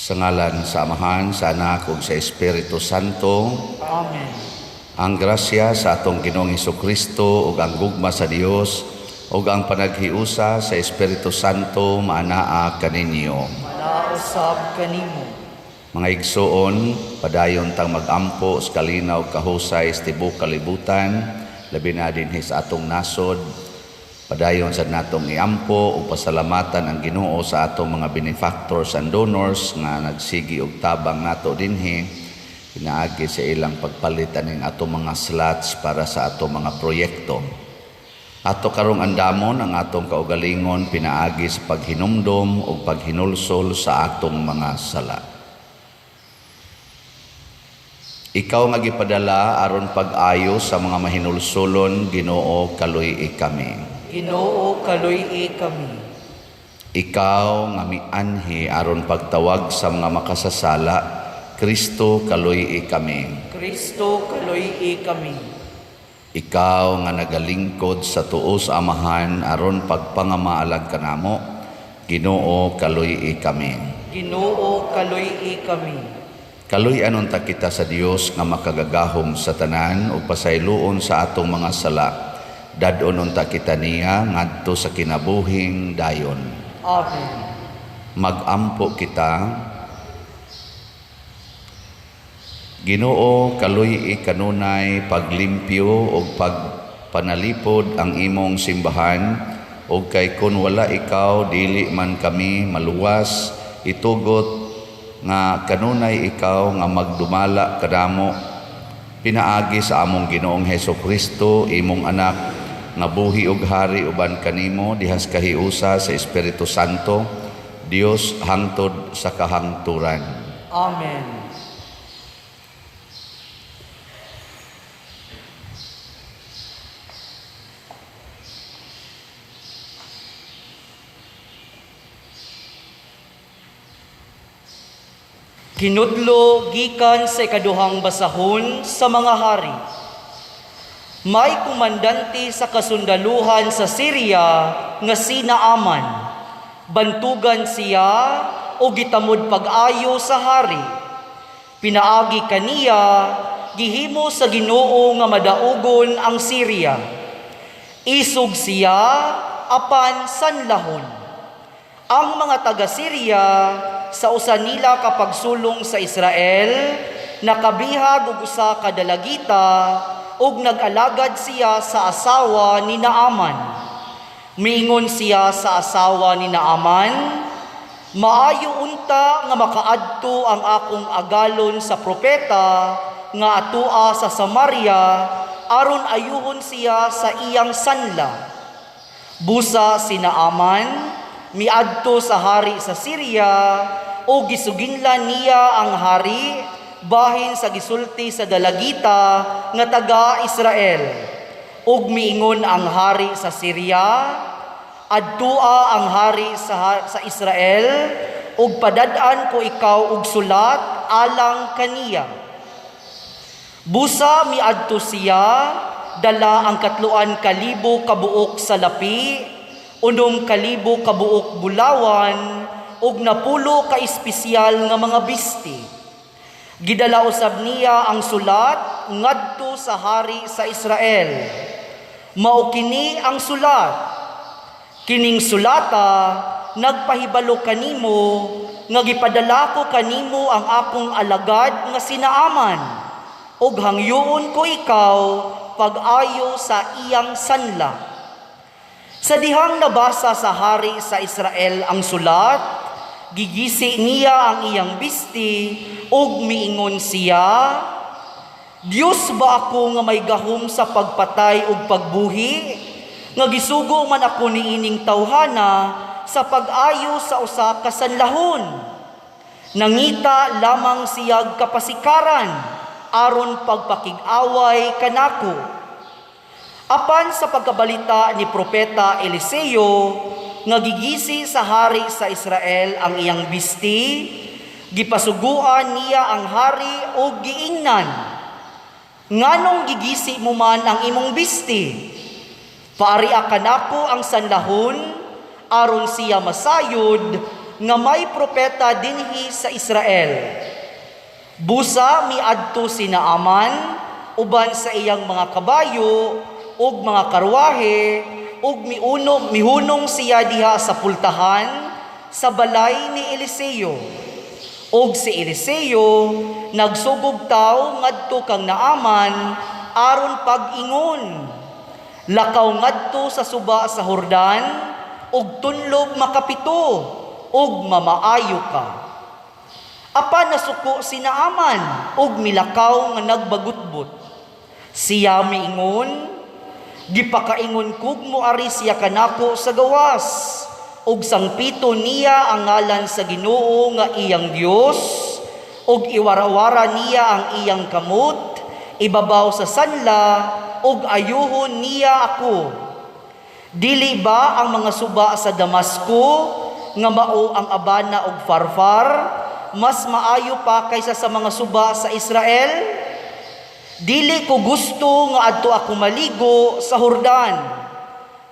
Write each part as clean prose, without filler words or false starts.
Sa ngalan sa Amahan, sa Anak ug sa Espiritu Santo. Amen. Ang grasya sa atong Ginoong Hesukristo ug ang gugma sa Dios ug ang panaghiusa sa Espiritu Santo maanaa kaninyo. Manausab kanimo. Mga igsoon, padayon tang magampo sa kalinaw ug kahusay sa tibuok kalibutan, labi na dinhi sa atong nasod. Padayon sad natong iampo ug pasalamatan ang Ginoo sa atong mga benefactors and donors nga nagsigi og tabang nato dinhi pinaagi sa ilang pagpalit aning atong mga slots para sa atong mga proyekto. Ato karong andamon ang atong kaugalingon pinaagi sa paghinumdom ug paghinulsol sa atong mga sala. Ikaw nga gipadala aron pag-ayo sa mga mahinulsolon, Ginoo, kaluy-i kami. Ginoo, kaluy-i kami. Ikaw nga mianhi aron pagtawag sa mga makasasala, Kristo, kaluy-i kami. Kristo, kaluy-i kami. Ikaw nga nagalingkod sa tuo sa Amahan aron pagpangamaalag kanamo, Ginoo, kaluy-i kami. Ginoo, kaluy-i kami. Kaluy-an unta kita sa Dios nga makagagahom sa tanan ug pasayloon sa atong mga sala. Dad-on unta kita niya ngadto sa kinabuhing dayon. Amen. Magampo kita. Ginoo, kaluy-i kanunay paglimpyo ug pagpanalipod ang imong simbahan, ug kay kun wala ikaw dili man kami maluwas, itugot nga kanunay ikaw nga magdumala kadamo pinaagi sa among Ginoong Hesukristo, imong anak nga buhi ug hari uban kanimo dihas kahiusa sa Espiritu Santo, Dios hangtod sa kahangturan. Amen. Kinudlo gikan sa ikaduhang basahon sa mga hari. May komandante sa kasundaluhan sa Syria nga si Naaman. Bantugan siya o gitamod pag-ayo sa hari. Pinaagi kaniya, gihimo sa Ginoo nga madaugon ang Syria. Isog siya apan sanlahon. Ang mga taga-Syria sa usa nila kapagsulong sa Israel, nakabihag og usa ka dalagita ug nag-alagad siya sa asawa ni Naaman. Miingon siya sa asawa ni Naaman, "Maayo unta nga makaadto ang akong agalon sa propeta nga atua sa Samaria aron ayuhon siya sa iyang sanla." Busa si Naaman miadto sa hari sa Syria o gisuginlan niya ang hari bahin sa gisulti sa dalagita nga taga Israel. Ug miingon ang hari sa Syria, "Adtua ang hari sa Israel ug padad-an ko ikaw og sulat alang kaniya." Busa miadto siya, dala ang 3,000 kabuok sa lapi, 6,000 kabuok bulawan, ug 10 ka espesyal nga mga bisti. Gidala usab niya ang sulat ngadto sa hari sa Israel. Mao kini ang sulat. Kining sulata nagpahibalo kanimo nga gipadala ko kanimo ang akong alagad nga si Naaman, ug hangyoon ko ikaw pag-ayo sa iyang sanla. Sa dihang nabasa sa hari sa Israel ang sulat, gigisi niya ang iyang bisti ug miingon siya, "Dios ba ako nga may gahom sa pagpatay ug pagbuhi? Nga gisugo man ako niining tawhana sa pag-ayo sa usa ka sanlahon. Nangita lamang siyag kapasikaran aron pagpakig-away kanako." Apan sa pagkabalita ni Propeta Eliseo nga gigisi sa hari sa Israel ang iyang bisti, gipasuguan niya ang hari og giingnan, "Nganong gigisi mo man ang imong bisti? Paaria kanako ang sanlahon aron siya masayod nga may propeta dinhi sa Israel. Busa miadto si Naaman uban sa iyang mga kabayo ug mga karwahe ug mihunong siya diha sa pultahan sa balay ni Eliseo. Ug si Eliseo nagsugog taw ngadto kang Naaman aron pag-ingon, "Lakaw ngadto sa suba sa Jordan ug tunlob 7 ug mamaayo ka." Apan nasuko si Naaman ug milakaw nga nagbagutbot. Siya miingon, "Gipakaingon kog moari siya kanako sa gawas, ug sangpito niya ang ngalan sa Ginoo nga iyang Dios, ug iwarawara niya ang iyang kamot ibabaw sa sanla, ug ayuhon niya ako. Dili ba ang mga suba sa Damasco nga mao ang Abana ug Farfar mas maayo pa kaysa sa mga suba sa Israel? Dili ko gusto nga adto ako maligo sa Jordan."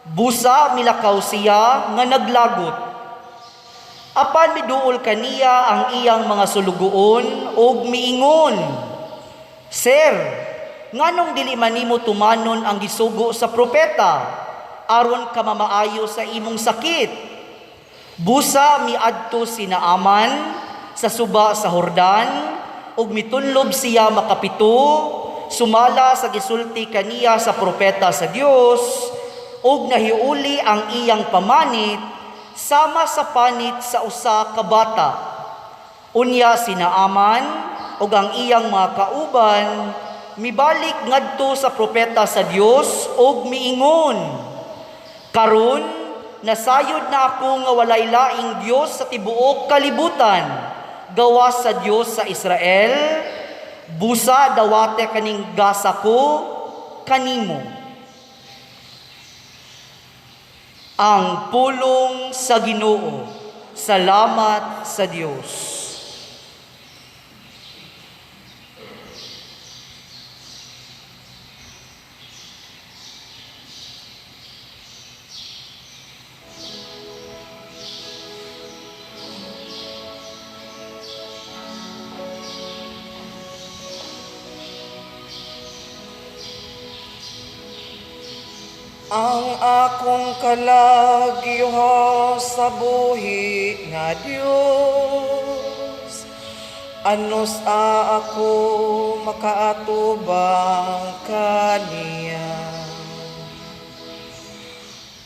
Busa milakaw siya nga naglagot. Apan miduol kaniya ang iyang mga sulugoon ug miingon, "Sir, nganong dili man nimo tumanon ang gisugo sa propeta aron ka mamaayo sa imong sakit?" Busa miadto si Naaman sa suba sa Jordan ug mitunlob siya 7, sumala sa gisulti kaniya sa propeta sa Dios, ug nahiuli ang iyang pamanit sama sa panit sa usa ka bata. Unya si Naaman ug ang iyang mga kauban mibalik ngadto sa propeta sa Dios ug miingon, "Karon nasayod na ako nga walay laing Dios sa tibuok kalibutan gawas sa Dios sa Israel. Busa dawate kaning gasa ko kanimo." Ang pulong sa Ginoo. Salamat sa Dios. Ang akong kalag giuhaw sa buhi nga Dios, anos a ako makaatubang kaniya.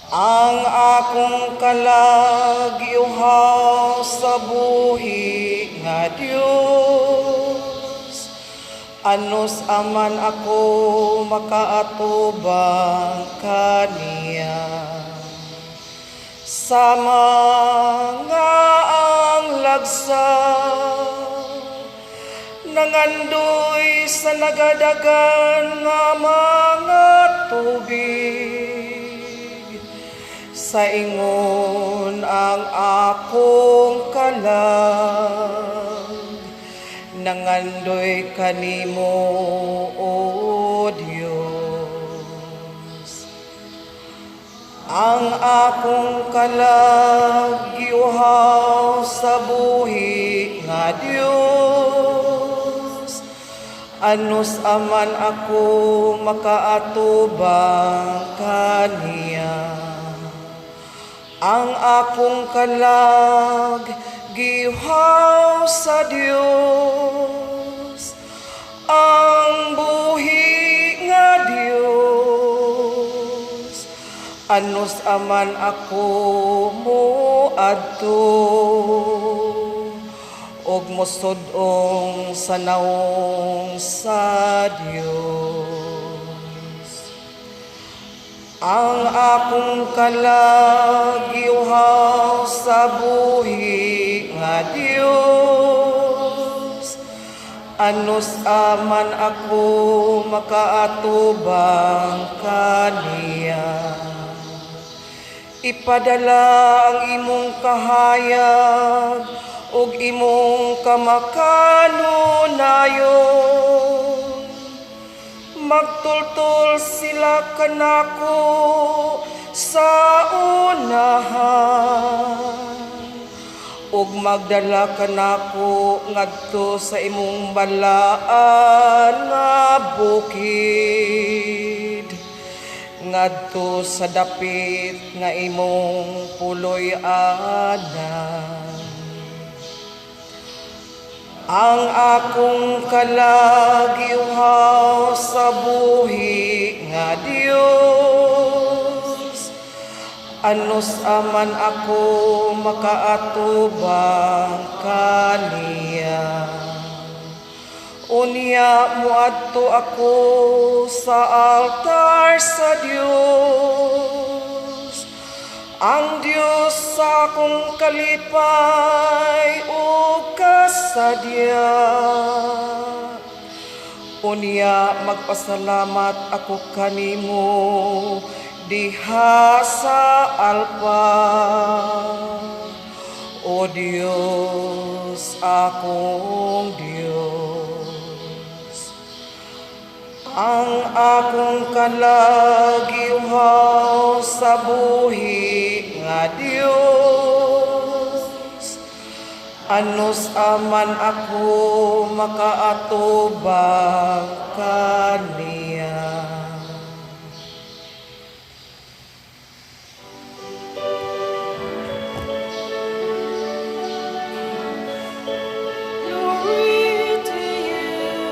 Ang akong kalag giuhaw sa buhi nga Dios, anos aman ako makaatubang kaniya. Sama nga ang lagsa nangandoy sa nagadagan nga mga tubig, sa ingon ang akong kalag nangandoy kanimo, O Dios. Ang akong kalag giuhaw sa buhi nga Dios, anos aman ako makaatubang kaniya. Ang akong kalag giuhaw sa Dios, ang buhi nga Dios, anos aman ako moadto og mosud-ong sa naong sa Dios. Ang akong kalag giuhaw sa buhi nga Dios, anos aman ako makaatubang kaniya. Ipadala ang imong kahayag ug imong kamakanunayon. Magtultol sila kanako sa unahan Ug magdala kanako ngadto sa imong balaan nga bukid, ngadto sa dapit nga imong puloy-anan. Ang akong kalag giuhaw sa buhi nga Dios. Anus aman ako makaatubang kaniya. Unya muadto ako sa altar sa Dios, ang Dios sa akong kalipay ug kasadya. Unya magpasalamat ako kanimo diha sa alpa. O Dios, akong Dios. Ang akong kalag giuhaw sa buhi nga Dios. Anus aman ako makaatubang kaniya. Glory to you,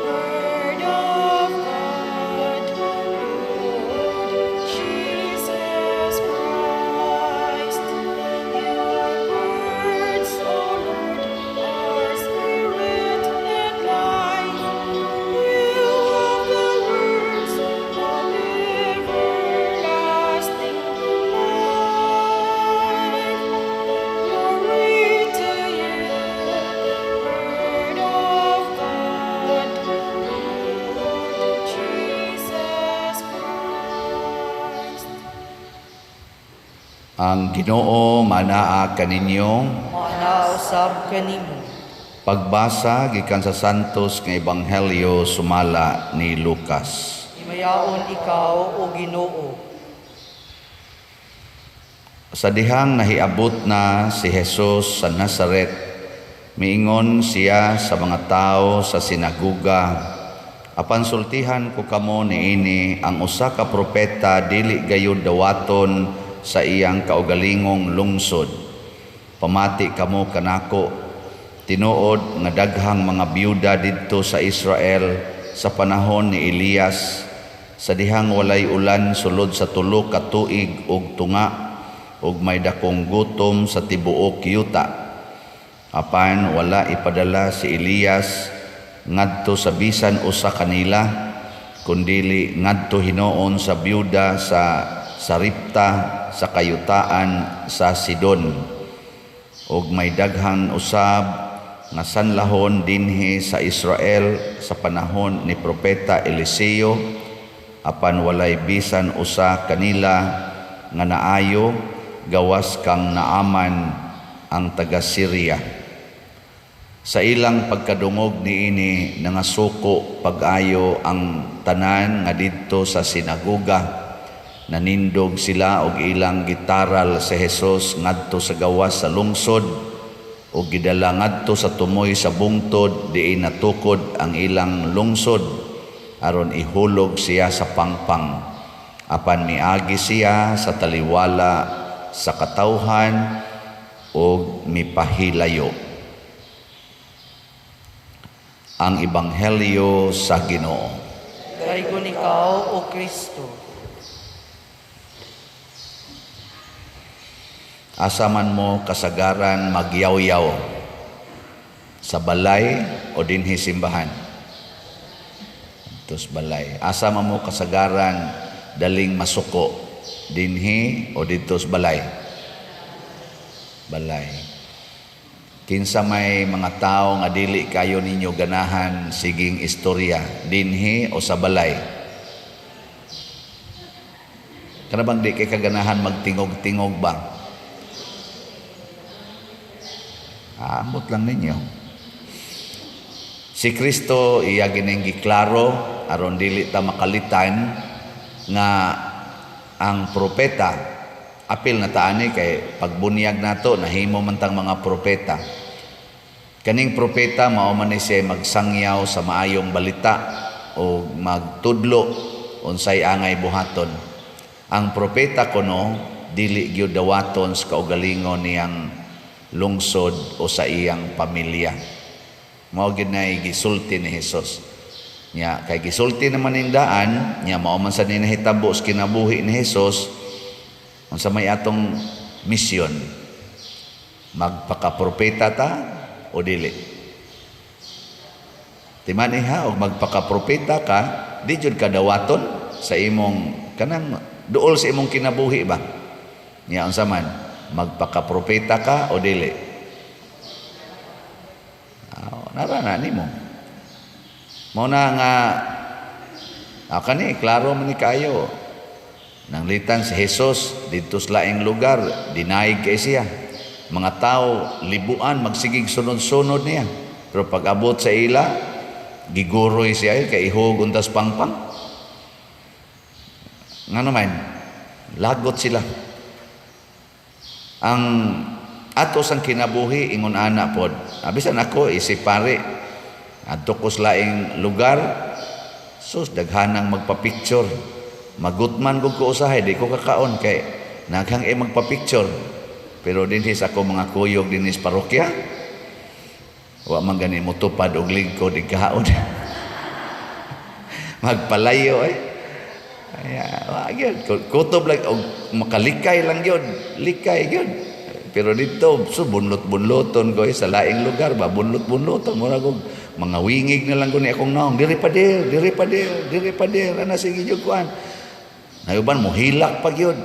Word of God, Lord Jesus Christ. Your words, O Lord, are spirit and life. You have the words of everlasting life. Glory to you, Word of God, Lord Jesus Christ. Ang Ginoo manaa kaninyo. Maanaa usab kanimo. Pagbasa gikan sa Santos nga Ebanghelyo sumala ni Lucas. Himayaon ikaw, o Ginoo. Sa dihang nahiabot na si Jesus sa Nazaret, miingon siya sa mga tao sa sinaguga, "Apan sultihan ko kamo niini, ang usa ka propeta dili gayud dawaton sa iyang kaugalingong lungsod. Pamati kamo kanako, tinuod nga daghang mga byuda didto sa Israel sa panahon ni Elias, sa dihang walay ulan sulod sa 3 ka tuig ug tunga, ug may dakong gutom sa tibuok yuta. Apan wala ipadala si Elias ngadto sa bisan usa kanila, kundili ngadto hinuon sa byuda sa Sarepta sa kayutaan sa Sidon. Ug may daghan usab nga sanlahon dinhi sa Israel sa panahon ni Propeta Eliseo, apan walay bisan usa kanila nga naayo gawas kang Naaman ang taga Syria." Sa ilang pagkadungog niini, nangasuko pag-ayo ang tanan nga didto sa sinagoga. Nanindog sila og ilang gitaral si Jesus ngadto sa gawas sa lungsod ug gidala ngadto sa tumoy sa bungtod diin natukod ang ilang lungsod aron ihulog siya sa pangpang. Apan miagi siya sa taliwala sa katawhan ug mipahilayo. Ang Ebanghelyo sa Ginoo. Daygon ikaw, O Kristo. Asa man mo kasagaran magyawyaw? Sa balay o dinhi simbahan? Tos balay. Asa man mo kasagaran daling masuko? Dinhi o didto sa balay? Balay. Kinsa may mga tao nga dili kayo ninyo ganahan siging istorya, dinhi o sa balay? Kana bang di kay kaganahan magtingog-tingog ba? Ambot lang ninyo. Si Kristo iya gining giklaro aron dili ta makalitan nga ang propeta Apil na taani kay pagbunyag nato nahimo man tang mga propeta. Kaning propeta mao man ni siya magsangyaw sa maayong balita o magtudlo unsay angay buhaton. Ang propeta kuno dili gyud dawaton sa kaugalingon niyang lungsod o sa iyang pamilya. Mao gyud nay gisulti ni Hesus. Nya kay gisulti naman ning daan, nya mao man sa ni nahitabo sa kinabuhi ni Hesus, unsa may atong misyon? Magpakapropeta ta o dili? Timan ha, og magpakapropeta ka, di jud ka dawaton sa imong kanang duol sa imong kinabuhi ba? Nya unsa man, magpakapropeta ka o dili? Ah, nara na nimo. Mao na nga kani klaro man ni kaayo. Nanglitan si Jesus didto sa laing lugar, dinaig kay siya. Mga tao libuan magsigig sunod-sunod niya. Pero pag abot sa ila, giguroy siya kay ihog untas pangpang. Ngano man, lagot sila. Ang ato sang kinabuhi ingon ana pod. Bisan ako isip pare, adto ko sa laing lugar, sus daghanang magpa-picture. Magutman gud ko usahay, di ko kakaon kay naghang e magpa-picture. Pero dinhi sa ako mga kuyog dinhi sa parokya, wa man gani motupad og lingkod ikaon. Magpalayo eh. Ay, wa gyud kutob lang og makalikay lang gyud, likay gyud. Pero dito so bunlot-bunloton ko eh, sa laing lugar ba bunlot-bunloton mura kog mga wingig na lang ko ni akong naong diri pa dir, diri pa dir, diri pa dir ana sige jud kuan. Nayuban mohilak pa gyud,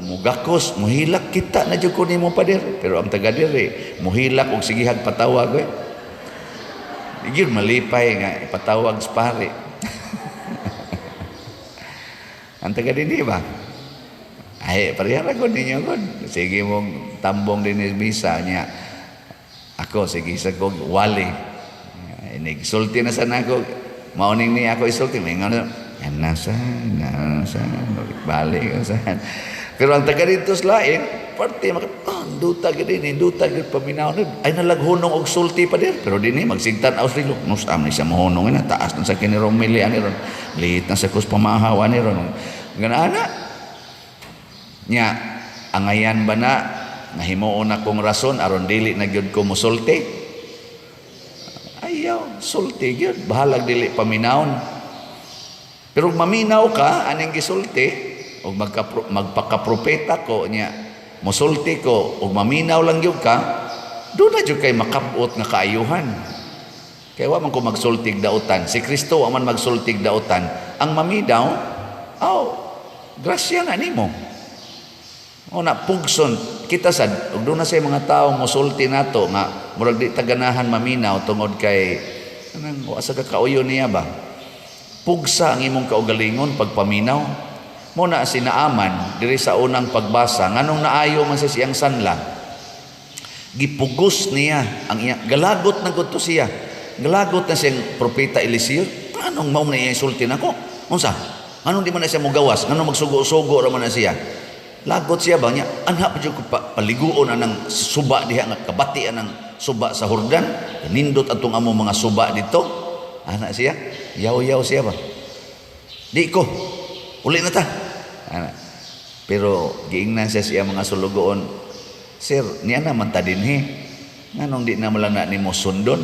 mugakos, mohilak kita na jud ko nimo pader. Pero ang taga diri mohilak og sigihag patawag eh. Gyud malipay nga ipatawag sa pare. Ang taga dinhi ba? Ay, pareha ra gud ninyo gud. Sige mong tambong dinhi misa niya. Ako sige sa kog wali. Inigsulti na sana ako. Mauning ni ako isulti. May nga yan nasa, nasa, balik sa. Pero ang taga dito sa lain, parte maka, oh, duta gid ni, duta gid paminaw ni. Ay nalaghunong og sulti pa dir. Pero dinhi magsigtan aw sila. Nus am ni siya mohunong na taas na sa kini Romili ani ron. Liit na sa kus pamahaw ani ron. Gana ana. Nya angayan ba na nahimuon akong rason aron dili na gyud ko mosulti? Ayaw, sulti gyud, bahalag dili paminawon. Pero maminaw ka aning gisulti og magpakapropeta ko nya mosulti ko og maminaw lang gyud ka, do na jud kay makabot nga kaayuhan. Kay wa man ko magsultig dautan. Si Kristo wa man magsultig dautan. Ang maminaw, aw, grasya na nimo. O na pugson kita sad og do na say mga tawo mosulti nato nga murag di taganahan maminaw tungod kay anang wa sa kakauyo niya ba. Pugsa ang imong kaugalingon pagpaminaw. Mo na si Naaman diri sa unang pagbasa nganong naayo man sa siyang sanla. Gipugos niya ang iya galagot na gud to siya. Galagot na siyang propeta Eliseo. Anong mao na iya isulti nako? Unsa? Anong di man na siya mogawas? Nganong magsugo-sugo ra man na siya? Lagot siya ba niya? Anha pa jud ko paliguon anang suba diha nga kabati anang suba sa Jordan. Nindot atong amo mga suba dito. Ana siya, yaw-yaw siya ba? Di ko. Uli na ta. Ana. Pero giingnan siya siya mga sulugoon. Sir, niya naman ta dinhi. Nganong di na malana nimo sundon?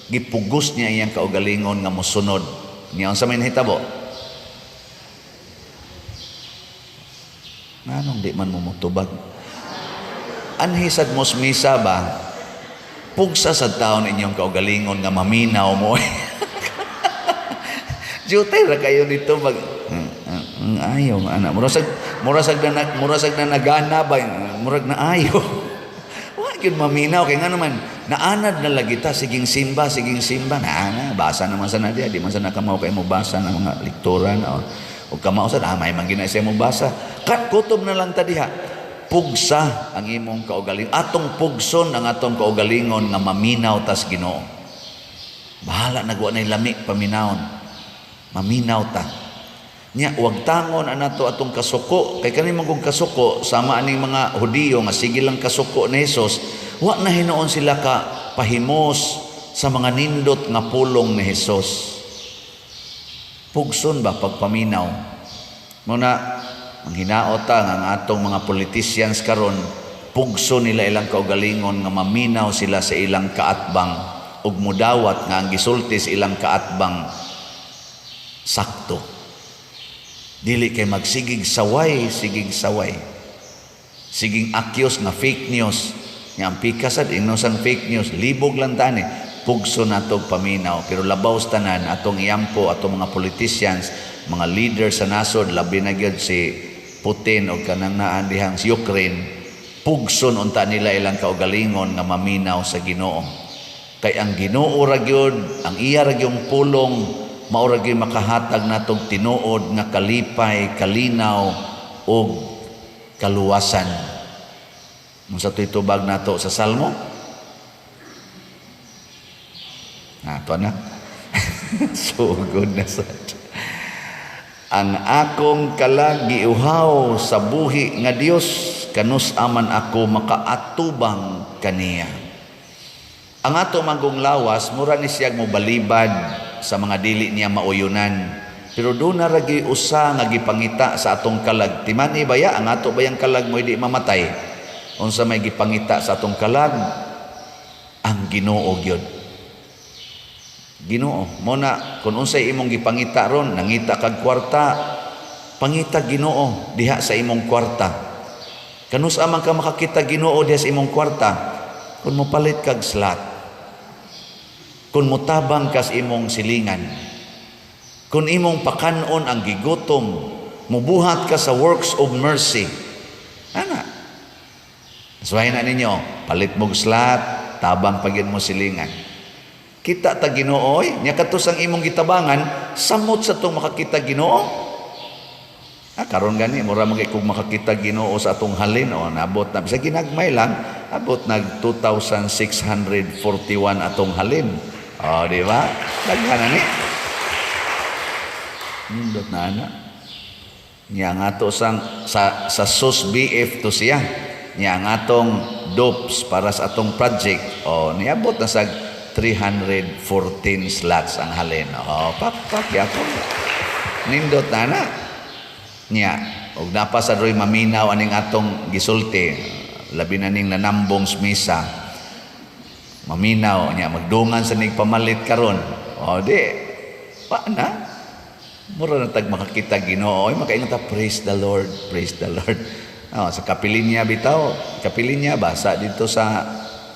Gipugos niya iyang kaugalingon nga mosunod. Niya unsa may nahitabo? Nganong di man mo motubag? Anhi sad mos misa ba? Pugsa sad taon inyong kaugalingon nga maminaw mo. Jutay ra kayo dito mag ayaw ana. Murasag na nagana ba, murag na ayo. Wa gyud maminaw kay ngano man naanad na lagi ta siging simba naana basa naman sa na diya, di man sa nakamaw kay mo basa ng mga lektura na o kamao sa may man gina siya mo basa. Kat kutob na lang ta diha. Pugsa ang imong kaugalingon. Atong pugson ang atong kaugalingon nga maminaw tas Ginoo. Bahala na gwa nay lami paminawon. Maminaw ta. Nya wagtangon anato atong kasuko kay kani man kung kasuko sama aning mga Hudiyo nga sige lang kasuko ni Hesus, wa na hinuon sila ka pahimos sa mga nindot nga pulong ni Hesus. Pugson ba pagpaminaw? Muna ang hinaot ta nga ang atong mga politicians karon, pugso nila ilang kaugalingon nga maminaw sila sa ilang kaatbang ug mudawat nga ang gisulti sa ilang kaatbang sakto. Dili kay magsigig saway, sigig saway. Siging akyos nga fake news. Nga ang pikas sad ingnosang fake news, libog lang tani. Pugso nato paminaw, pero labaw sa tanan atong iampo atong mga politicians, mga leader sa nasod, labi na gyud si Putin o kanang naan dihang si Ukraine, pugson unta nila ilang kaugalingon nga maminaw sa Ginoo. Kay ang Ginoo ra gyud, ang iya ra gyung pulong, mao ra gyud makahatag natong tinuod nga kalipay, kalinaw ug kaluwasan. Unsa to'y tubag nato sa Salmo? Ato na. Sugod na sad. Ang akong kalag giuhaw sa buhi nga Dios, kanus aman ako makaatubang kaniya. Ang ato manggong lawas mura ni siyag mobalibad sa mga dili niya mauyunan. Pero doon na ragi usa nga gipangita sa atong kalag. Timani baya ang ato bayang kalag mo di mamatay. Unsa may gipangita sa atong kalag? Ang Ginoo gyud. Ginoo, mo na kun unsay imong gipangita ron, nangita kag kwarta, pangita Ginoo diha sa imong kwarta. Kanus amang ka makakita Ginoo diha sa imong kwarta? Kun mopalit kag slot, kun motabang kas imong silingan, kun imong pakanon ang gigutom, mubuhat ka sa works of mercy. Ana. Suwahin na ninyo, palit mog slot, tabang pagin mo silingan. Kita ta Ginoo, oy, nya kadto sang imong gitabangan, samot sa tong makakita Ginoo. Karon gani mura man kay kung makakita Ginoo sa atong halin, o nabot na bisag ginagmay lang, abot nag 2,641 atong halin. O, di ba? Daghan na ni. Nindot na ana. Nya ang ato sang sa SUS BF to siya. Nya ang atong dopes para sa atong project. O, niabot na sa 314 slots ang halin. O, pak pak yapon. Nindot na ana. Nya, og napa sa droy maminaw aning atong gisulti, labi na ning nanambong sa misa. Maminaw nya magdungan sa ning pamalit karon. O di pa na. Mura na tag makakita Ginoo, oy makaingon ta, praise the Lord, praise the Lord. O, sa kapilinya bitaw, kapilinya ba sa dito sa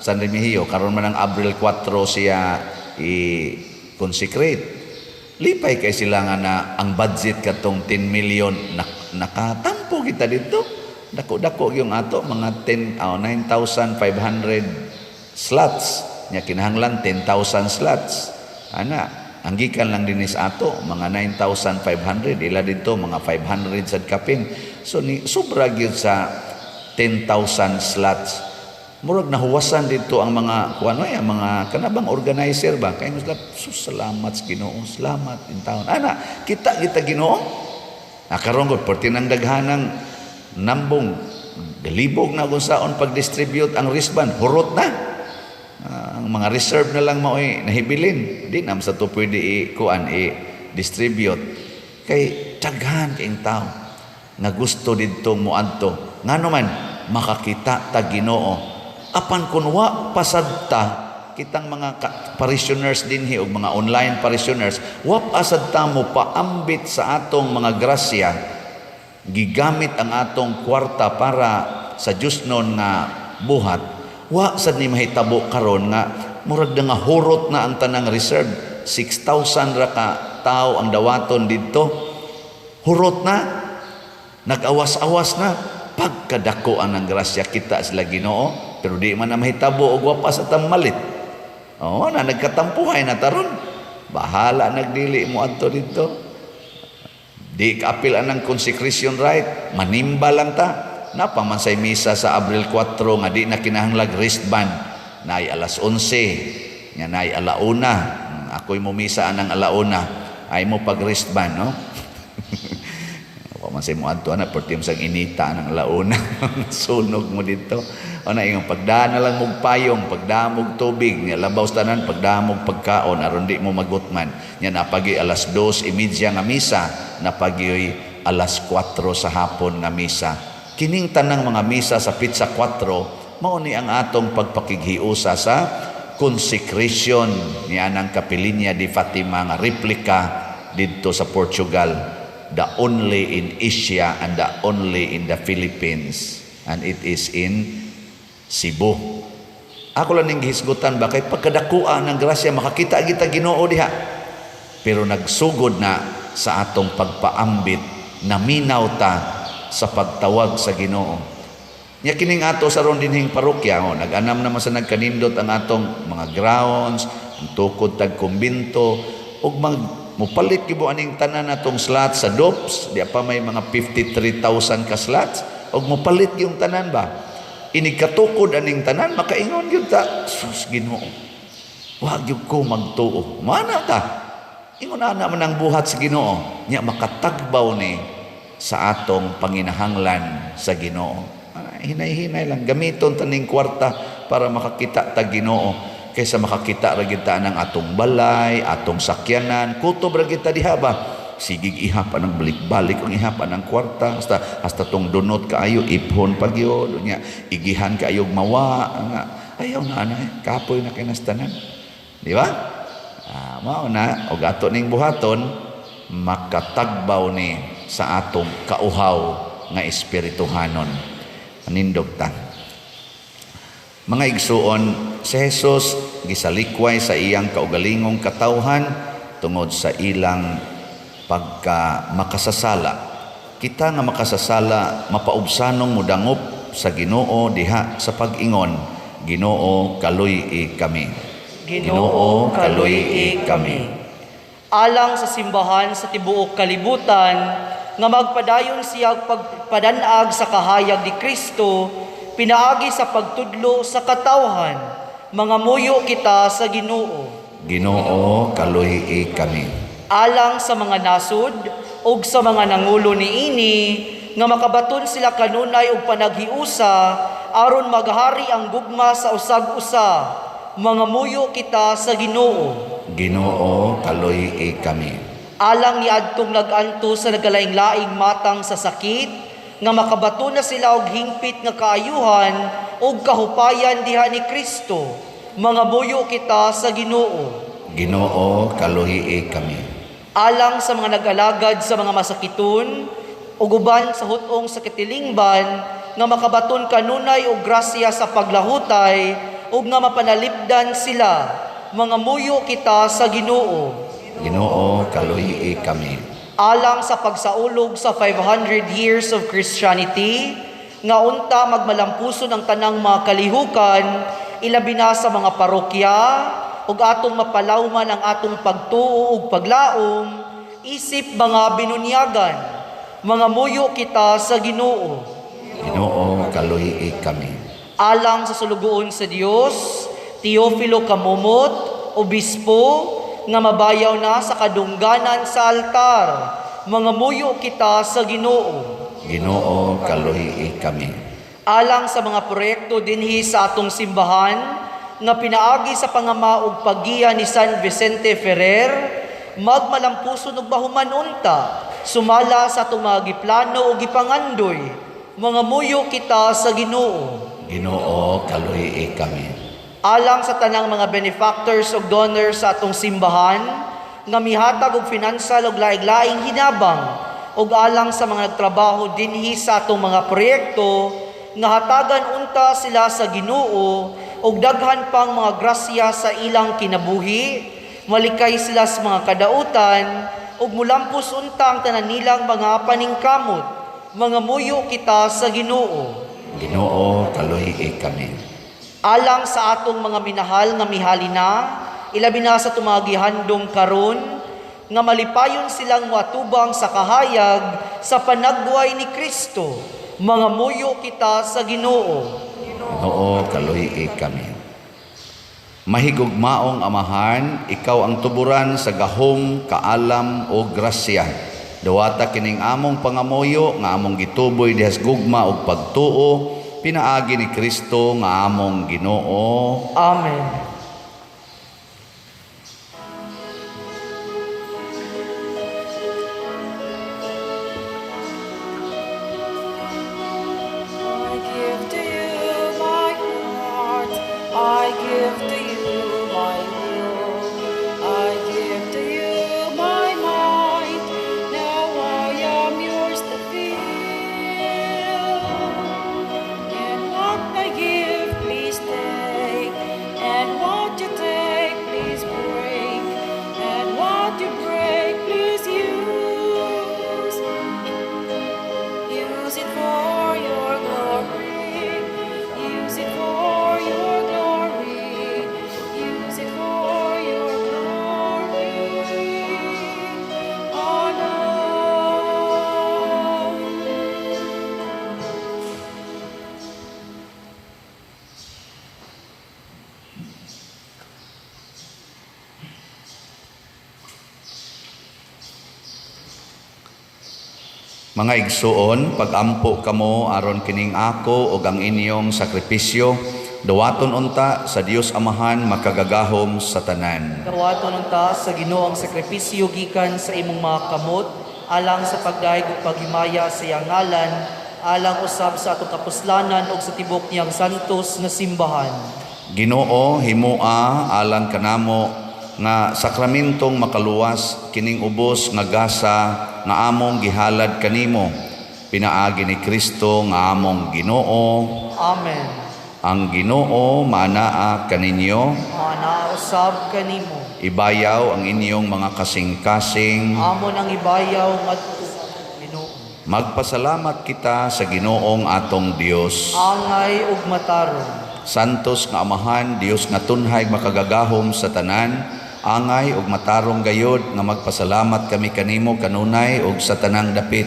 San Remigio karon man ang Abril 4 siya i-consecrate. Lipay kay sila nga na ang budget katong 10 million nakatampo kita dito. Dako-dako yung ato mga 9,500 slots. Nya kinahanglan 10,000 slots. Ana, ang gikan lang dinhi sa ato mga 9,500, ila dito mga 500 sad kapin. So ni sobra gyud sa 10,000 slots. Murag nahuwasan dito ang mga kuan ay ang mga kanabang organizer ba kay mas sus, salamat sa Ginoo, salamat in taon. Ana, kita kita Ginoo. Nakaron gud perti nang daghanang nambong galibog na kung saon pag-distribute ang wristband, hurot na. Ang mga reserve na lang maoy nahibilin. Di na sa to pwede i-kuan, i-distribute. Kay daghan kaayong tao nga gusto didto moadto. Ngano man makakita ta Ginoo. Apan kun wa pasad ta kitang mga parishioners dinhi og mga online parishioners, wa pasad ta mo paambit sa atong mga grasya, gigamit ang atong kwarta para sa Diyosnon nga buhat, wa sad ni mahitabo karon nga murag na nga hurot na ang tanang reserve. 6,000 ra ka tao ang dawaton didto. Hurot na, nag-awas-awas na, pagkadako ang grasya kita sila Ginoo, pero di man na mahitabo og wa pa sa tamalit. Oo, na nagkatampuhay na taron. Bahala nagdili mo adto didto. Di kaapil anang consecration rite, manimba lang ta. Napa man say misa sa Abril 4 nga di na kinahanglag wristband. Naay alas 11, nya naay alauna. Ako'y mo misa anang alauna. Ay mo pag wristband, no? Man say mo adto ana perti mo sang inita ng alauna, sunog mo dito. Ana ingon, pagdaan na lang mog payong, pagdaan mog tubig, nya labaw sa tanan pagdaan mog pagkaon aron di mo magutman. Nya napagi alas 2:30 nga misa, napagi alas 4 sa hapon nga misa. Kining tanang mga misa sa Petsa 4 mao ni ang atong pagpakighiusa sa consecration ni anang Kapelinya di Fatima nga replika didto sa Portugal, the only in Asia and the only in the Philippines, and it is in Cebu. Ako lang ning gihisgutan ba kay pagkadakua ng grasya makakita kita Ginoo diha. Pero nagsugod na sa atong pagpaambit, naminaw ta sa pagtawag sa Ginoo. Nya kining ato sa ron dinhing parokya, oh, nag-anam naman sa nagkanindot ang atong mga grounds, ang tukod tag kumbinto, ug mag mupalit gyud aning tanan natong slots sa DOPS, di pa may mga 53,000 ka slots, ug mupalit yung tanan ba. Inig katukod aning tanan, makaingon gyud ta, sus Ginoo. Wa gyud ko magtuo. Mana ta? Ingon ana man ang buhat sa Ginoo. Nya makatagbaw ni sa atong panginahanglan sa Ginoo. Hinay-hinay lang gamiton taning kwarta para makakita ta Ginoo kaysa makakita ra gyud ta ng atong balay, atong sakyanan, kutob ra gyud ta diha ba. Sigig ihap anang balik-balik ang ihap anang kwarta hasta hasta tong dunot kaayo iphon pa gyud nya igihan kaayo mawa nga ayaw na ana eh, kapoy na kinastanan, di ba? Mao na og ato ning buhaton makatagbaw ni sa atong kauhaw nga espirituhanon. Manindog ta. Mga igsuon, si Jesus gisalikway sa iyang kaugalingong katawhan tungod sa ilang pagka makasasala. Kita nga makasasala mapaubsanong mudangop sa Ginoo diha sa pag-ingon, Ginoo, kaluy-i kami. Ginoo, kaluy-i kami. Alang sa simbahan sa tibuok kalibutan nga magpadayon siya pagpadanag sa kahayag ni Kristo pinaagi sa pagtudlo sa katawhan, mangamuyo kita sa Ginoo. Ginoo, kaluy-i kami. Alang sa mga nasod ug sa mga nangulo niini nga makabaton sila kanunay og panaghiusa aron maghari ang gugma sa usag-usa, mangamuyo kita sa Ginoo. Ginoo, kaluy-i kami. Alang niadtong nag-antos sa nagkalaing-laing matang sa sakit nga makabaton na sila og hingpit nga kaayuhan ug kahupayan diha ni Kristo, mangamuyo kita sa Ginoo. Ginoo, kaluy-i kami. Alang sa mga nag-alagad sa mga masakiton ug uban sa hut-ong sa katilingban nga makabaton kanunay og grasya sa paglahutay ug nga mapanalipdan sila, mangamuyo kita sa Ginoo. Ginoo, kaluy-i kami. Alang sa pagsaulog sa 500 years of Christianity nga unta magmalampuson ang tanang mga kalihukan, ilabi na sa mga parokya, ug atong mapalawman ang atong pagtuo ug paglaom isip mga binunyagan, mangamuyo kita sa Ginoo. Ginoo, kaluy-i kami. Alang sa sulugoon sa Dios Teofilo Camomot, obispo, nga mabayaw na sa kadungganan sa altar, mangamuyo kita sa Ginoo. Ginoo, kaluy-i kami. Alang sa mga proyekto dinhi sa atong simbahan nga pinaagi sa pangama ug paggiya ni San Vicente Ferrer, magmalampuson ug mahuman unta sumala sa atong mga giplano ug gipangandoy, mangamuyo kita sa Ginoo. Ginoo, kaluy-i kami. Alang sa tanang mga benefactors ug donors sa atong simbahan nga mihatag og financial ug laing-laing hinabang, ug alang sa mga nagtrabaho dinhi sa atong mga proyekto nga hatagan unta sila sa Ginoo og daghan pang mga grasya sa ilang kinabuhi, malikay sila sa mga kadautan ug mulampos unta ang tanan nilang mga paningkamot, mangamuyo kita sa Ginoo. Ginoo, kaluy-i kami. Alang sa atong mga minahal nga mihali na, ilabi na sa atong mga gihandom karon, nga malipayon silang moatubang sa kahayag sa panagway ni Kristo, mangamuyo kita sa Ginoo. Ginoo, kaluy-i kami. Mahigugmaong Amahan, ikaw ang tuburan sa gahom, kaalam o grasya. Dawata kining among pangamuyo nga among gituboy dihas gugma ug pagtuo pinaagi ni Kristo nga among Ginoo. Amen. I give to you my heart, I give to you my will, I give to you my mind. Now I am yours to fill. And what I give, please take, and what you take, please break, and what you break, please use. Use it for your glory. Use it for your glory. Use it for your glory. Alone. Mga igsuon, pagampo kamo aron kining ako ug ang inyong sakripisyo, dawaton unta sa Dios Amahan makagagahom sa tanan. Dawaton unta sa Ginoo ang sakripisyo gikan sa imong mga kamot alang sa pagdayeg ug paghimaya sa iyang ngalan, alang usab sa atong kapuslanan ug sa tibok niyang santos nga simbahan. Ginoo, himoa alang kanamo nga sakramentong makaluwas kining ubos nga gasa nga among gihalad kanimo pinaagi ni Kristo nga among Ginoo. Amen. Ang Ginoo maanaa kaninyo. Maanaa usab kanimo. Ibayaw ang inyong mga kasing-kasing. Amon ang ibayaw ngadto sa Ginoo. Magpasalamat kita sa Ginoong atong Dios. Angay ug matarong. Santos nga Amahan, Dios nga tunhay makagagahom sa tanan, angay ug matarong gayod nga magpasalamat kami kanimo kanunay ug sa tanang dapit.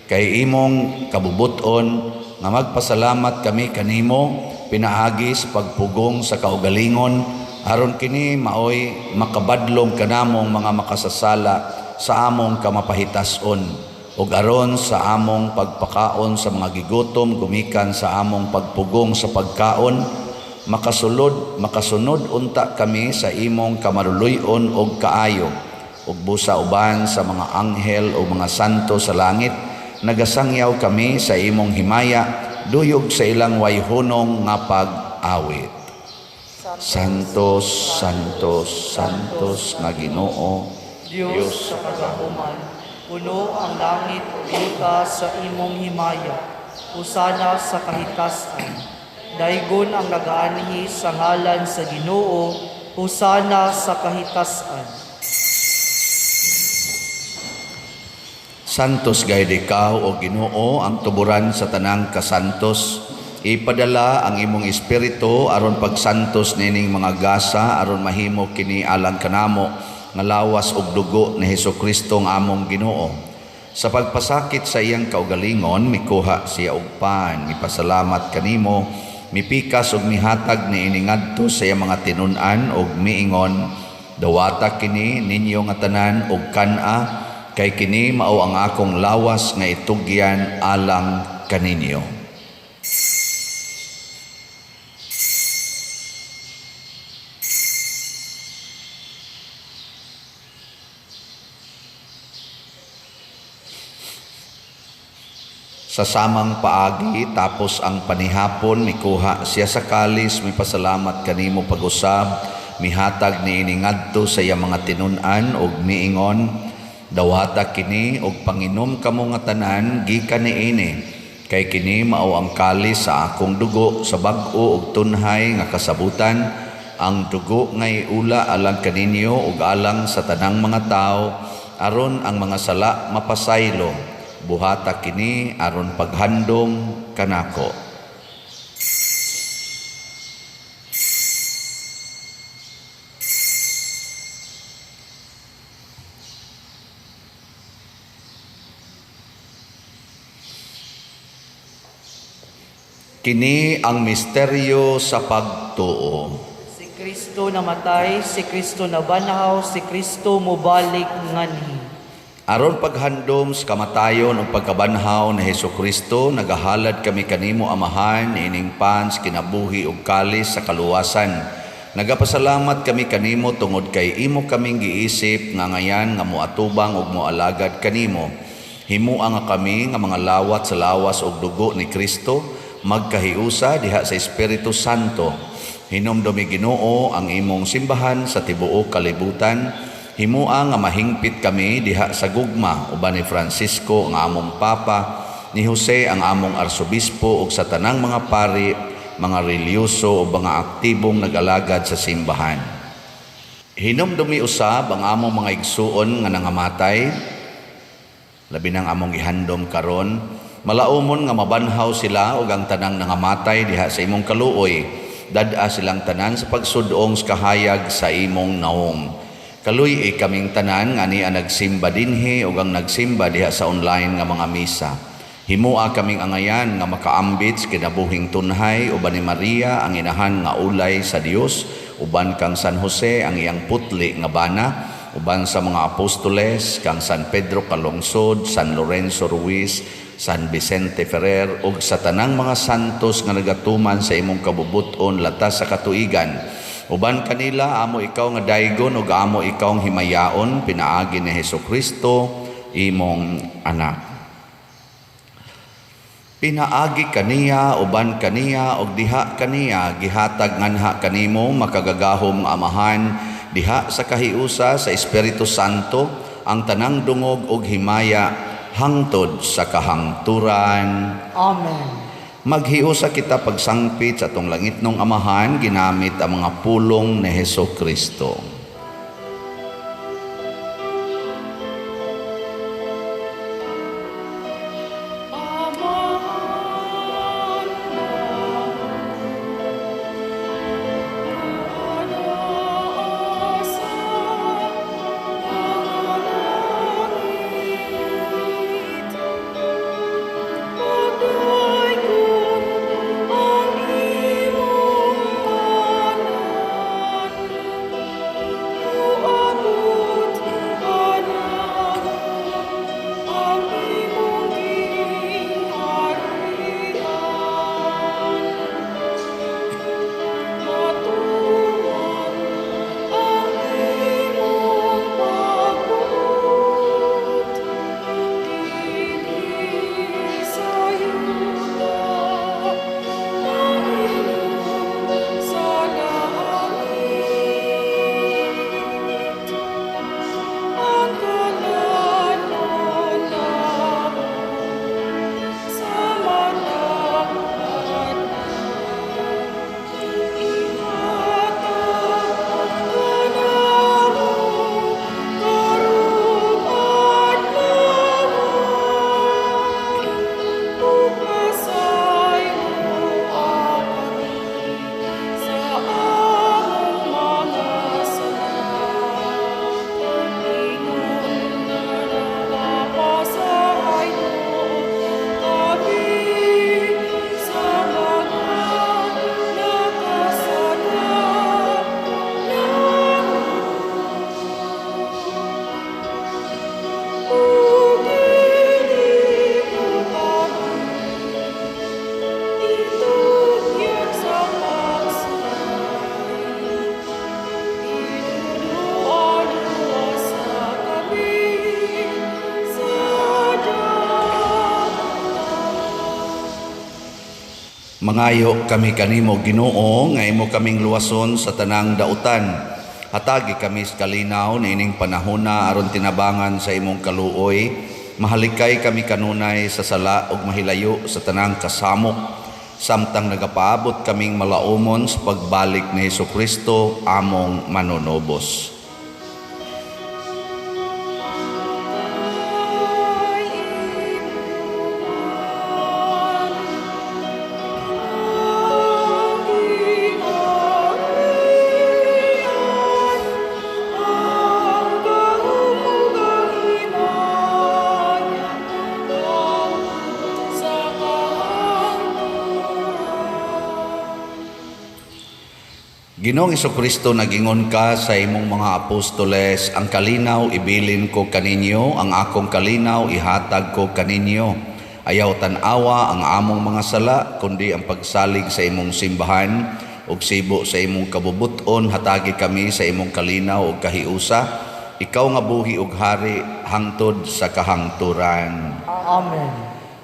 Kay imong kabubuton nga magpasalamat kami kanimo pinaagi sa pagpugong sa kaugalingon aron kini maoy makabadlong kanamong mga makasasala sa among kamapahitason ug aron sa among pagpakaon sa mga gigutom gumikan sa among pagpugong sa pagkaon makasunod unta kami sa imong kamaruluy-on ug kaayo ug busa uban sa mga anghel o mga santo sa langit nagasangyaw kami sa imong himaya duyog sa ilang wayhunong nga pag-awit. Santos, Santos, Santos nga Ginoo, Dios sa kagahuman, puno ang langit ug yuta sa imong himaya. Hosana sa kahitasan. Daygon ang nagaanhi sa ngalan sa Ginoo, hosana sa kahitasan. Santos gayud ikaw o Ginoo ang tuburan sa tanang kasantos. Ipadala ang imong espiritu aron pagsantos nining mga gasa aron mahimo kini alang kanamo nga lawas ug dugo ni Hesukristo nga among Ginoo. Sa pagpasakit sa iyang kaugalingon mikuha siya og pan, mipasalamat kanimo, mipikas ug mihatag niini ngadto sa iyang mga tinun-an ug miingon, dawata kini ninyo nga tanan ug kan-a, kay kini mao ang akong lawas nga itugyan alang kaninyo. Sa samang paagi, tapos ang panihapon, mikuha siya sa kalis, mipasalamat kanimo pag-usab, mihatag niini ngadto sa iyang mga tinun-an ug miingon, dawata kini og panginom kamo nga tanan gikan niini, kay kini mao ang kalis sa akong dugo sa bag-o ug tunhay nga kasabutan, ang dugo nga iula alang kaninyo ug alang sa tanang mga tawo, aron ang mga sala mapasaylo. Buhata kini aron paghandom kanako. Kini ang misteryo sa pagtuo. Si Kristo namatay, si Kristo nabanhaw, si Kristo mobalik nganhi. Aron paghandom sa kamatayon ug pagkabanhaw ni Hesukristo, nagahalad kami kanimo, Amahan, ining pan sa kinabuhi ug kalis sa kaluwasan. Nagapasalamat kami kanimo tungod kay imo kaming giisip nga ngayan nga moatubang ug moalagad kanimo. Himua nga kami nga mga lawat sa lawas ug dugo ni Kristo, magkahiusa diha sa Espiritu Santo. Hinumdumi, Ginoo, ang imong simbahan sa tibuok kalibutan. Himua nga mahingpit kami diha sa gugma uban ni Francisco nga among Papa, ni Jose ang among arsobispo ug sa tanang mga pari, mga relihiyoso ug mga aktibong nagalagad sa simbahan. Hinumdumi usab ang among mga igsuon nga nangamatay, labi nang among gihandom karon, malaumon nga mabanhaw sila ug ang tanang nangamatay diha sa imong kaluoy. Dad-a silang tanan sa pagsudong sa kahayag sa imong naong. Kaluy-i kaming tanan nga ania nagsimba dinhi ug ang nagsimba diha sa online nga mga misa. Himua kaming angayan nga makaambit sa kinabuhing tunhay uban ni Maria ang inahan nga ulay sa Dios, uban kang San Jose ang iyang putli nga bana, uban sa mga apostoles kang San Pedro Calungsod, San Lorenzo Ruiz, San Vicente Ferrer ug sa tanang mga santos nga nagatuman sa imong kabubut-on latas sa katuigan. Uban kanila amo ikaw nga daygon ug amo ikaw ang himayaon pinaagi ni Hesukristo imong anak. Pinaagi kaniya, uban kaniya ug diha kaniya gihatag nganha kanimo, makagagahom nga Amahan, diha sa kahiusa sa Espiritu Santo ang tanang dungog ug himaya hangtod sa kahangturan. Amen. Maghiusa kita pagsangpit sa atong langitnong Amahan ginamit ang mga pulong ni Heso Kristo. Amahan anaa sa langit, Pagdaygon ang imong ngalan, Moabot kanamo ang imong gingharian. Matuman ang imong pagbuot dinhi sa yuta maingon sa langit. Ang kalanon namo sa matag adlaw ihatag kanamo karong adlaw, ug pasayloa kami sa among mga sala, ingon nga nagapasaylo kami sa mga nakasala namo. Ug dili mo kami itugyan sa pagsulay, Luwasa kami sa dautan. Mangayo kami kanimo, Ginoo, nga imo kaming luwason sa tanang dautan. Hatagi kami sa kalinaw niining panahona aron tinabangan sa imong kaluoy. Mahalikay kami kanunay sa sala ug mahilayo sa tanang kasamok, samtang nagapaabot kaming malaumon sa pagbalik ni Hesukristo among manunubos. Kay imo man ang gingharian, ang gahom ug ang himaya hangtod sa kahangturan. Ginoong Kristo, nagingon ka sa imong mga apostoles, "Ang kalinaw ibilin ko kaninyo, ang akong kalinaw ihatag ko kaninyo. Ayaw tan-awa ang among mga sala, kundi ang pagsalig sa imong simbahan, ug sibo sa imong kabubuton, hatagi kami sa imong kalinaw ug kahiusa. Ikaw nga buhi ug hari hangtod sa kahangturan." Amen.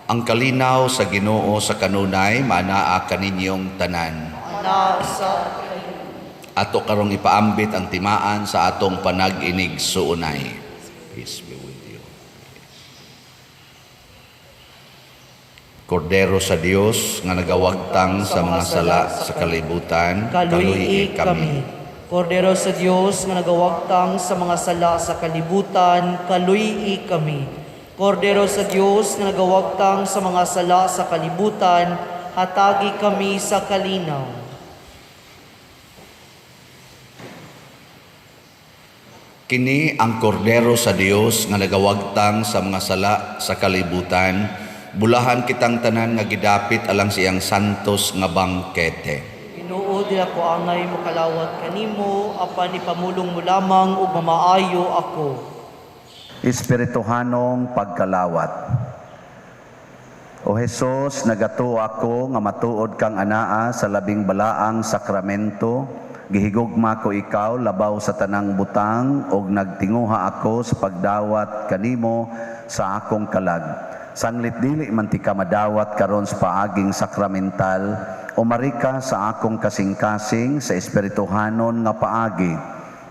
Ang kalinaw sa Ginoo sa kanunay maanaa kaninyong tanan. Ana sa Ato karong ipaambit ang timaan sa atong panag-inig-suunay. Peace be with you. Kordero sa Dios nga nagawagtang sa mga sala sa kalibutan, kaluy kami. Kordero sa Dios nga nagawagtang sa mga sala sa kalibutan, kaluy kami. Kordero sa Dios nga nagawagtang sa mga sala sa kalibutan, hatagi kami sa kalinaw. Kini ang kordero sa Dios nga nagawagtang sa mga sala sa kalibutan. Bulahan kitang tanan nga gidapit alang siyang santos nga bangkete. Ginoo, di ako angay makalawat kanimo, apan ipamulong mo lamang ug mamaayo ako. Espirituhanong pagkalawat. O Hesus, nagatuo ako nga matuod kang anaa sa labing balaang sakramento. Gihigugma ko ikaw labaw sa tanang butang ug nagtinguha ako sa pagdawat kanimo sa akong kalag. Sanglit dili man ti ka madawat karon sa paaging sakramental, umarika sa akong kasing-kasing sa espirituhanon nga paagi.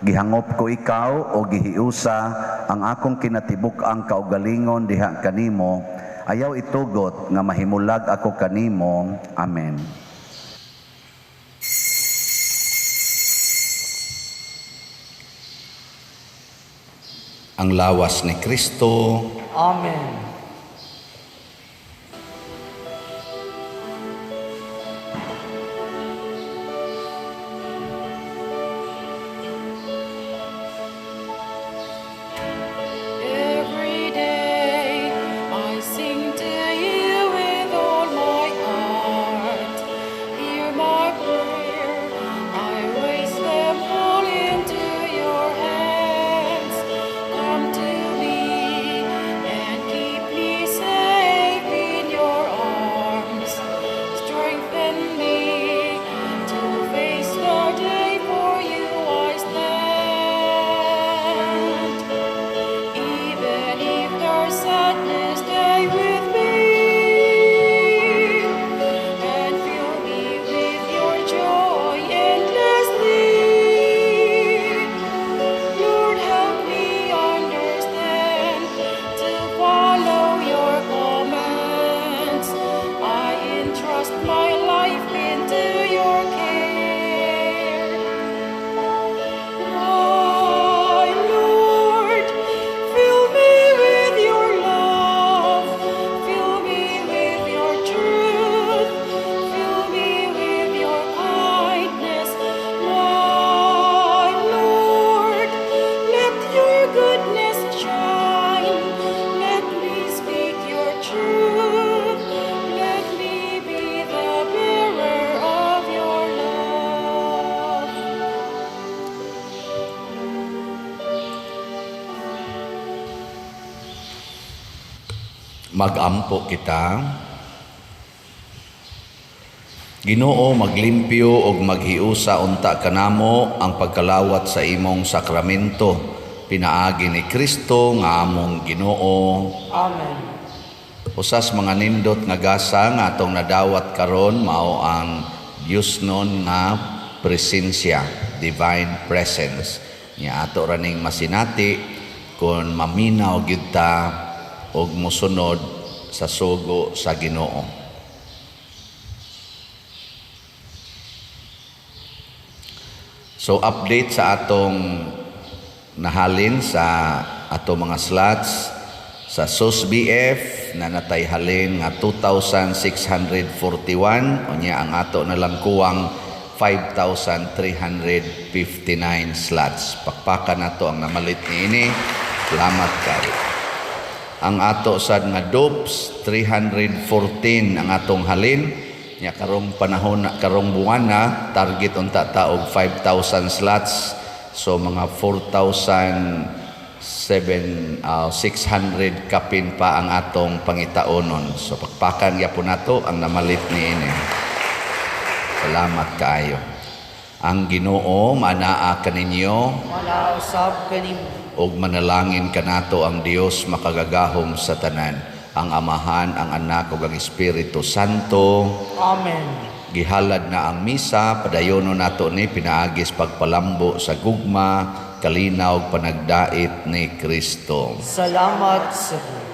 Gihangop ko ikaw o gihiusa ang akong kinatibuk-ang kaugalingon diha kanimo. Ayaw itugot nga mahimulag ako kanimo. Amen. Ang lawas ni Kristo. Amen. Every day I sing to you with all my heart. Hear my prayer, I raise them all into your hands. Come to me and keep me safe in your arms. Strengthen me to face the day, for you I stand. Even if there's sadness, stay with me and fill me with your joy endlessly. Lord, help me understand to follow your commands. I entrust my life into your care. My Lord, fill me with your love, fill me with your truth, fill me with your kindness. My Lord, let your goodness shine, let me speak your truth, let me be the bearer of your love. Magampo kita. Ginoo, maglimpyo og maghiusa unta kanamo ang pagkalawat sa imong sakramento pinaagi ni Kristo nga among Ginoo. Amen. Usas mga nindot nga gasa nga atong nadawat karon mao ang Diyosnon nga presensya, divine presence. Nya ato ra ning masinati kung maminaw gyud ta og mosunod sa sugo sa Ginoo. So update sa atong nahalin sa atong mga slots sa SOS BF na natay halin nga 2,641, unya ang ato na lang kuwang 5,359 slots. Pakpakan nato ang namalit niini. Salamat kay. Ang ato sad nga dopes 314 ang atong halin. Nya karong panahon na, karong buwan na, target unta ta og 5,000 slots. So mga 4,007 600 kapin pa ang atong pangitaonon. So pakpakan gyapon nato ang namalit niini. Salamat kaayo. Ang Ginoo maanaa kaninyo. Maanaa usab kanimo. Ug manalangin kanato ang Dios makagagahom sa tanan, ang Amahan, ang Anak ug ang Espiritu Santo. Amen. Gihalad na ang misa, padayono nato ni pinaagis pagpalambo sa gugma, kalinaw ug panagdait ni Kristo. Salamat sa Dios.